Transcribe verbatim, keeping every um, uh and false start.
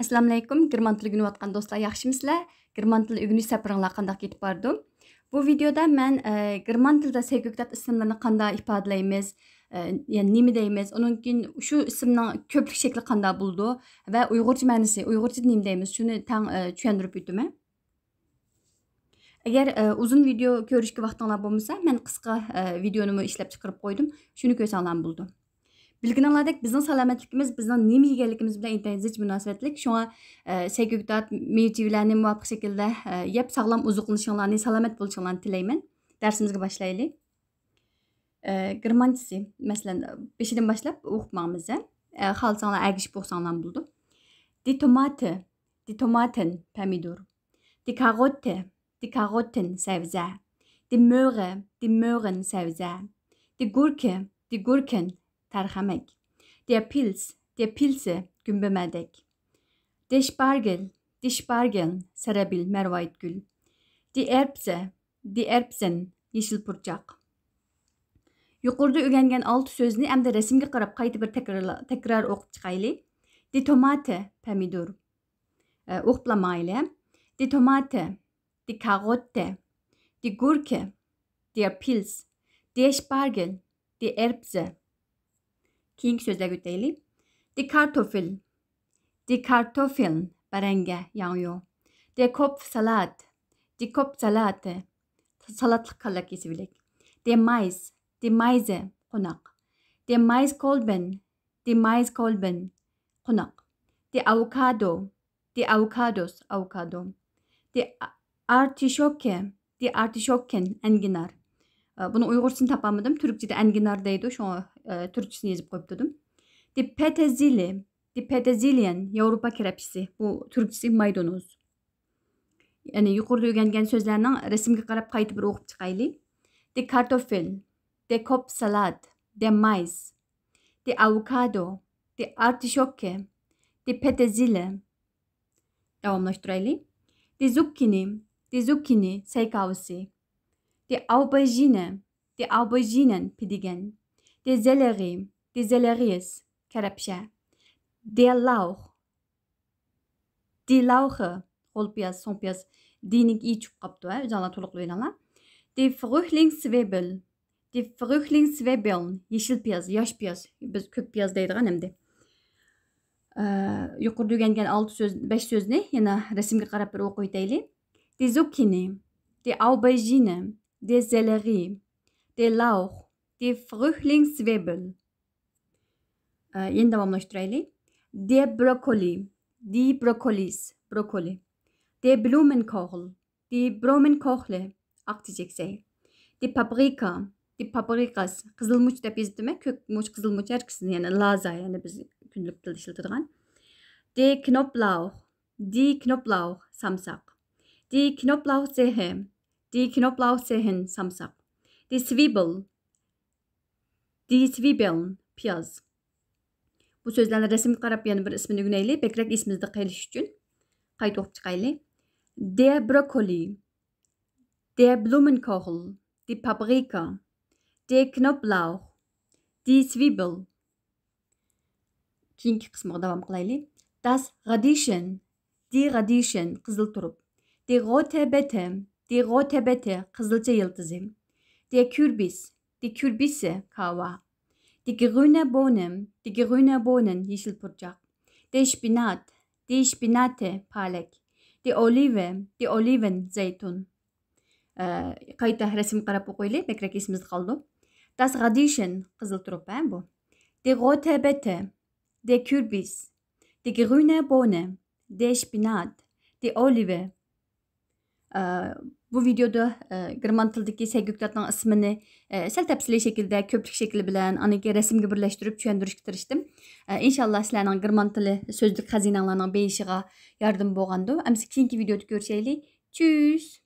ئەسسالامۇئەلەيكۇم، گېرمان تىلى ئۆگىنىۋاتقان دوستلار، ياخشىمۇسىلەر؟ گېرمان تىلى ئۆگىنىش سەپىرىڭلار قانداق كېتىپ بارىدۇ؟ بۇ ۋىدېيودا مەن، ئە، گېرمان تىلىدا سەي كۆكتات ئىسىملىرىنى قانداق ئىپادىلەيمىز، ئە، يەنى نېمە دەيمىز، ئۇنىڭ كېيىن شۇ ئىسىمنىڭ كۆپلۈك شەكلى قانداق بولىدۇ ۋە ئۇيغۇرچە مەنىسى، ئۇيغۇرچىدا نېمە دەيمىز، شۇنى تەڭ، ئە، چۈشەندۈرۈپ ئۆتىمەن. ئەگەر، ئە، ئۇزۇن ۋىدېو كۆرۈشكە ۋاقتىڭلار بولمىسا، مەن قىسقا، ئە، ۋىدېونىمۇ ئىشلەپ چىقىرىپ قويدۇم. شۇنى كۆرسەڭلارمۇ بولىدۇ. بىلگىنىڭلاردەك، بىزنىڭ سالامەتلىكىمىز بىزنىڭ نېمە يېگەنلىكىمىز بىلەن ئىنتايىن زىچ مۇناسىۋەتلىك. شۇڭا، ئە، سەي كۆكتات، مېۋە-چېۋىلەرنى مۇۋاپىق شەكىلدە، ئە، يەپ، ساغلام ئوزۇقلىنىشىڭلارنى، سالامەت بولۇشۇڭلارنى تىلەيمەن. دەرسىمىزگە باشلايلى. ئە، گېرمانچىسى، مەسىلەن، بېشىدىن باشلاپ ئوقۇپ ماڭىمىز، ھە؟ ئە، خالىساڭلار ئەگىشىپ ئوقۇساڭلارمۇ بولىدۇ. دى توماتە، دى توماتەن، پەمىدۇر. دى كاغوتتە، دى كاغوتتىن، سەۋزە. دى مۆغە، دى مۆغىن، سەۋزە. دى گۇركە، دى گۇركەن، تەرخەمەك. دى پىلس، دى پىلسە، گۈمبەمەدەك. دى شپارگېل، دى شپارگېلن، سەرەبىل، مەرۋايىتگۈل. دى ئەرپسە، دى ئەرپسەن، يېشىل پۇرچاق. يۇقىرىدا ئۆگەنگەن ئالتە سۆزنى ئەمدى رەسىمگە قاراپ قايتا بىر تەكرارلا-، تەكرار ئوقۇپ چىقايلى. دى توماتە، پەمىدۇر. ئە، ئوقۇپلا ماڭايلى. دى توماتە، دى كاغوتتە، دى گۇركە، دى پىلس، دى شپارگېل، دى ئەرپسە. كېيىنكى سۆزلەرگە ئۆتەيلى. دى كارتوفېل، دى كارتوفېلن، بەرەڭگە، ياڭيۇ. دى كوپف سالات، دى كوپف سالاتە، سالاتلىق كاللا كېسىۋېلىك. دى مايس، دى مايزە، قوناق. دى مايس كولبېن، دى مايس كولبېن، قوناق. دى ئاۋوكادو، دى ئاۋوكادوس، ئاۋوكادو. دى ئا-، ئارتىشوككە، دى ئارتىشوككېن، ئەنگىنار. ئە، بۇنىڭ ئۇيغۇرچىسىنى تاپالمىدىم. تۈركچىدە ئەنگىنار دەيدۇ، شۇڭا، ئە، تۈركچىسىنى يېزىپ قويۇپ تۇردۇم. دى پەتەزىلى، دى پەتەزىليەن، ياۋروپا كەرەپچىسى. بۇ تۈركچىسى مايدانوز. يەنى يۇقىرىدا ئۆگەنگەن سۆزلەرنىڭ رەسىمگە قاراپ قايتا بىر ئوقۇپ چىقايلى. دى كارتوفېل، دى كوپف سالات، دى مايس، دى ئاۋوكادو، دى ئارتىشوككە، دى پەتەزىلە. داۋاملاشتۇرايلى. دى زۇككىنى، دى زۇككىنى، سەي كاۋىسى. دى ئاۋبېرژىنە، دى ئاۋبېرژىنەن، پىدىگەن. دى زېلېرى، دى زېلېرىيس، كەرەپشە. دى لاۋخ، دى لاۋخە، غول پىياز، سوڭ پىياز. دىنىڭ ئى چۈشۈپ قاپتۇ، ھە، ئۆزۈڭلار تولۇقلىۋېلىڭلار. دى فروھلىڭسۋېبېل، دى فروھلىڭسۋېبېلن، يېشىل پىياز، ياش پىياز، بىز كۆك پىياز دەيدىغان ئەمدى. ئە، يۇقىرىدا ئۆگەنگەن ئالتە سۆز، بەش سۆزنى يەنە رەسىمگە قاراپ بىر ئوقۇپ ئۆتەيلى. دى زۇككىنى، دى ئاۋبېرژىنە، دى زېلېرى، دى لاۋخ، دى فروھلىڭسۋېبېل. ئە، يەنە داۋاملاشتۇرايلى. دى بروككولى، دى بروككولىس، بروككولى. دى بلۇمېنكوغل، دى برومېنكوخلى، ئاق چېچەك سەي. دى پاپرىكا، دى پاپرىكاس، قىزىل مۇچ دەپ يېزىپتىمەن. كۆك مۇچ، قىزىل مۇچ ھەر ئىككىسىنى، يەنى لازا، يەنى بىز كۈندىلىك تىلدا ئىشلىتىدىغان. دى كنوپلاۋخ، دى كنوپلاۋخ، سامساق. دى كنوپلاۋخزېھە، دى كنوپلاۋخزېھن، سامساق. دى سۋىبېل، دى سۋىبېلن، پىياز. بۇ سۆزلەرنى رەسىمگە قاراپ يەنە بىر ئىسمىنى ئۆگىنەيلى، بەكرەك ئېسىمىزدە قېلىش ئۈچۈن. قايتا ئوقۇپ چىقايلى. دى بروككولى، دى بلۇمېنكوغل، دى پاپرىكا، دى كنوپلاۋخ، دى سۋىبېل. كېيىنكى قىسمىغا داۋام قىلايلى. داس غادىشېن، دى غادىشېن، قىزىل تۇرۇپ. دى غوتە بېتە، دى غوتە بېتە، قىزىلچا يىلتىزى. دى كۈربىس، دى كۈربىسە، كاۋا. دى گرۈنە بوھنە، دى گرۈنە بوھنېن، يېشىل پۇرچاق. دى شپىنات، دى شپىناتە، پالەك. دى ئولىۋە، دى ئولىۋېن، زەيتۇن. ئە، قايتا رەسىمگە قاراپ ئوقۇيلى، بەكرەك ئېسىمىزدە قالىدۇ. داس غادىشېن، قىزىل تۇرۇپ، ھە، بۇ. دى غوتە بېتە، دى كۈربىس، دى گرۈنە بوھنە، دى شپىنات، دى ئولىۋە. ئە، بۇ ۋىدېيودا، ئە، گېرمان تىلىدىكى سەي كۆكتاتنىڭ ئىسمىنى، ئە، سەل تەپسىلىي شەكىلدە، كۆپلۈك شەكلى بىلەن، ئاندىن كېيىن رەسىمگە بىرلەشتۈرۈپ چۈشەندۈرۈشكە تىرىشتىم. ئە، ئىنشاللا سىلەرنىڭ گېرمان تىلى سۆزلۈك خەزىنەڭلارنىڭ بېيىشىغا ياردىمى بولغاندۇ. ئەمسە كېيىنكى ۋىدېيودا كۆرۈشەيلى. چۈس!